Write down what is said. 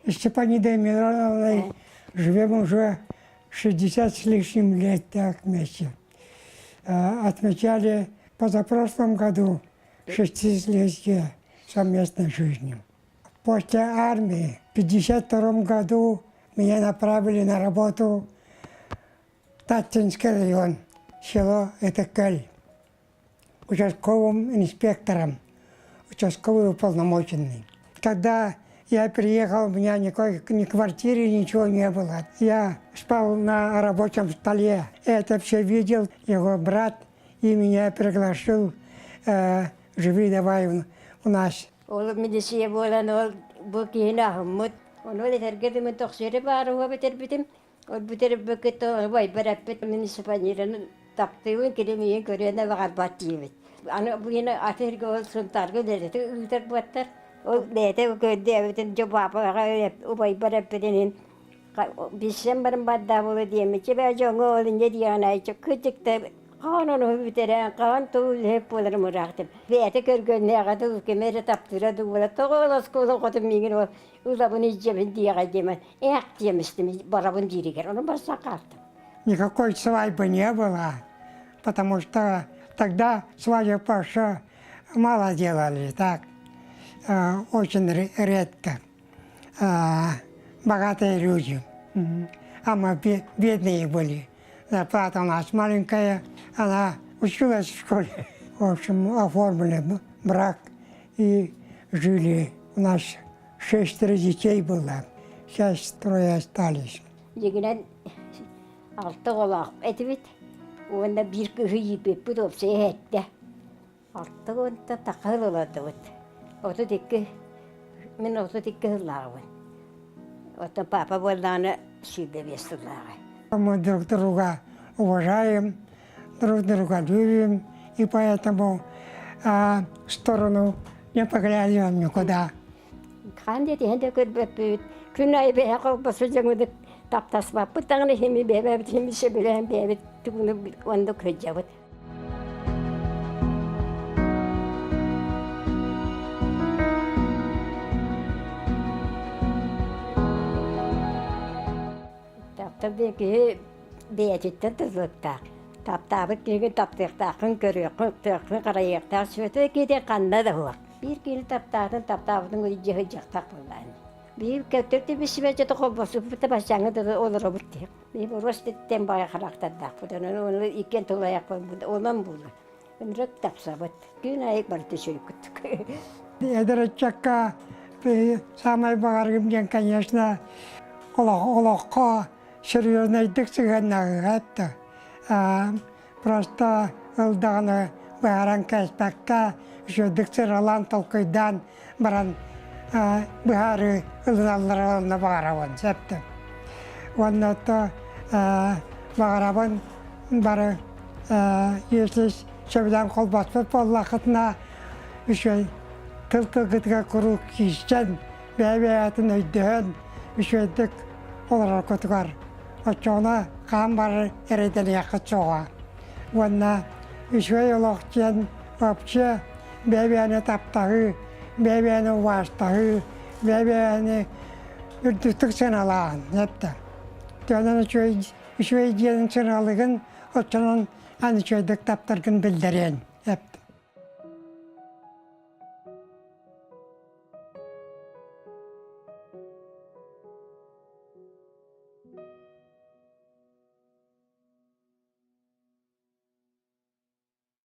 Степанида Мироновной живем уже 60 с лишним лет так вместе. Отмечали позапрошлом году 60-летие совместной жизни. После армии в 1952 году меня направили на работу в Таттинский район, село Этекель, участковым инспектором, участковый уполномоченный. Когда я приехал, у меня никакой ни квартиры, ничего не было. Я спал на рабочем столе. Это все видел его брат и меня пригласил, живи давай у нас. Ол милиция буолан ол бу киһини аһыммыт. Ону ол этэргэ дымын тохсуйары баарыга бүтэрбитим. Ол бүтэрбиккит убайбар эппит муниципалитетын таптыыбын кини миигин көрүөн да баҕарбат диэбит. Аны бу иһин аты сиргэ ол Сунтаарга үлэлэтэ ыытар буолтар. Ол бэйэтэ көрдөөбүтүн дьэ паапаҕа убайбар эппитин иһин билсэн баран барда буолуо диэммиччэ бээ дьоҥҥо ол инньэ диэҕин айчы кырдьыкта хаан ону бүтэрэн хаан тыл үлэһит буоларым ыраахтым бэйэтэ көргөннөөҕө дуу кими эрэ таптыыра дуу буола тоҕо ол оскуола оҕотун миигин ол ылабын илдьэбин диэҕэй диэмэн ээх диэмистим барабын дииригэр ону барсан хаалтым. Никакой свадьбы не было, потому что тогда свадьбу Паша мало делали, так, очень редко. Богатые люди, а мы бедные были. Зарплата у нас маленькая, она училась в школе. В общем, оформили брак и жили. У нас шестеро детей было, сейчас трое остались. Дьиҥинэн алта оҕолоох этибит уонна биир кыыһы ииппиппит уопсайа эһэттэ. Алта уонтан тахха сыл олордубут. 32 мин 32 сыллааҕыбын. Оттон папа буоллаҕына 25 сыллааҕа. Мы друг друга уважаем, друг друга любим, и поэтому в сторону не поглядываем никуда. Хаан диэтиһэн да көрбөппүт. Күн аайы бэйэ холбосу дьоҥудук таптаспаппыт даҕаны хими бэйэбит хими сөбүлээн бэйэбит тугуну оннук сылдьабыт. Таптал диэн киһи бэйэтиттэн тутулуктаах. Таптаабыт киһигин таптыахтааххын, көрүөххүн, тыаххын, харайыахтаах сүөтэ киһи ханна да суох. Биир киһини таптаатын, таптаабытын илдьэ сылдьыахтаах буоллаҕына. Биир көттөр тибисибэчэ холбосуппут да баччааҥҥа дылы олоробут диэх. Биир урус титтэн баҕа харахтардаахпыт, онон ону иккиэн тулайахпыт, онон буолар. Ынырык тапсабыт. Күн аайы барыта үчүгэй курдук. Эдэр ыччакка самай баҕаргым диэн, конечно, олоххо серьезнайдык сыһыаннаһыыга этэ. Просто ылдаҕына быһааран кээспэккэ, үчүгэйдик сыралаан толкуйдаан баран быһаарыы ылыналлара онно баҕарабын сөптө. Уонна то баҕарабын бары если сөбүлээн холбоспут буоллаххытына үчүгэй тыл тылгытыгар куруук киирсэн бэйэ-бэйэтин өйдөһөн үчүгэйдик олороргутугар оччоҕуна хаан барар эрэйдэниэххит суоҕа. Уонна үчүгэй олох диэн вообще бэйэ-бэйэни таптаһыы, бэйэ-бэйэни убаастаһыы, бэйэ-бэйэни үрдүктүк сыаналааһын эттэ. Төһөнөн үчүгэй үчүгэй диэн сыаналыгын оччонон аны үчүгэйдик таптаргын биллэриэн эптэ.